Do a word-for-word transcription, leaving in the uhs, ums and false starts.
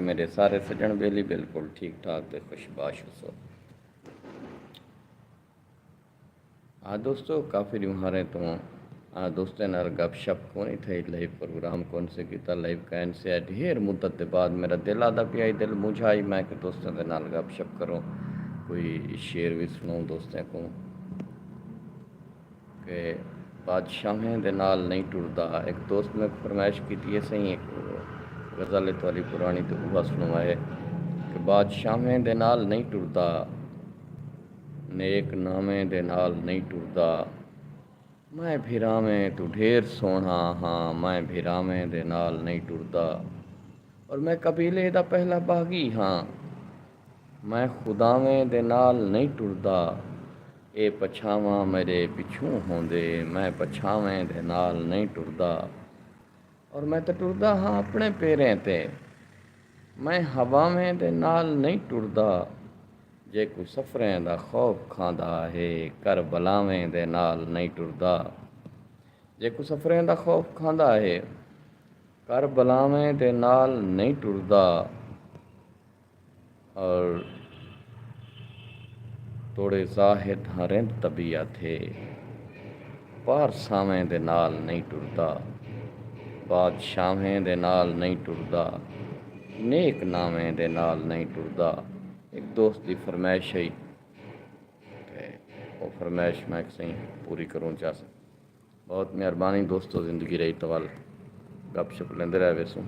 میرے سارے سجن بیلی بالکل ٹھیک ٹھاک تے خوش باش ہوسو۔ ہاں دوستو، کافی ݙیہاڑیں توں آ دوستیں نال گپ شپ کونی تھئی، لائیو پروگرام کون سے کیتا، لائیو کائن سے۔ ڈھیر مدت دے بعد میرا دل آدا پیا، دل مجھائی میں کہ دوستیں دے نال گپ شپ کروں، کوئی شعر وی سنوں دوستیں کوں کہ بادشاہیں دے نال نہیں ٹردا۔ ایک دوست میں فرمائش کیتی ہے سائیں، ایک غزل ہے تہاݙی پرانی، تے اوہا سنوائے کہ بادشاہیں دے نال نہیں ٹردا، نیک نامیں دے نال نہیں ٹردا۔ میں بھراویں توں ڈھیر سوہݨا ہاں، میں بھراویں دے نال نہیں ٹردا۔ اور میں قبیلے دا پہلا باغی ہاں، میں خداویں دے نال نہیں ٹردا۔ اے پچھاواں میݙے پچھوں ہوندے، میں پچھاویں دے نال نہیں ٹردا۔ اور میں تاں ٹردا ہاں اپݨے پیریں تے، میں ہواویں دے نال نہیں ٹردا۔ جیکوں سفریں دا خوف کھاندا ہے، کربلاویں دے نال نہیں ٹردا۔ جیکوں سفریں دا خوف کھاندا ہے، کربلاویں دے نال نہیں ٹردا۔ اور توڑے زاہد ہاں رند طبیعت ہے، پارساویں دے نال نہیں ٹردا، بادشاہیں دے نال نہیں ٹردا، نیک ناویں دے نال نہیں ٹردا۔ ایک دوست دی فرمائش ہے، تے او فرمائش میں سائیں پوری کروں چاہساں۔ بہت مہربانی دوستو، زندگی رہی تول گپ شپ لیندے رہ ویسوں۔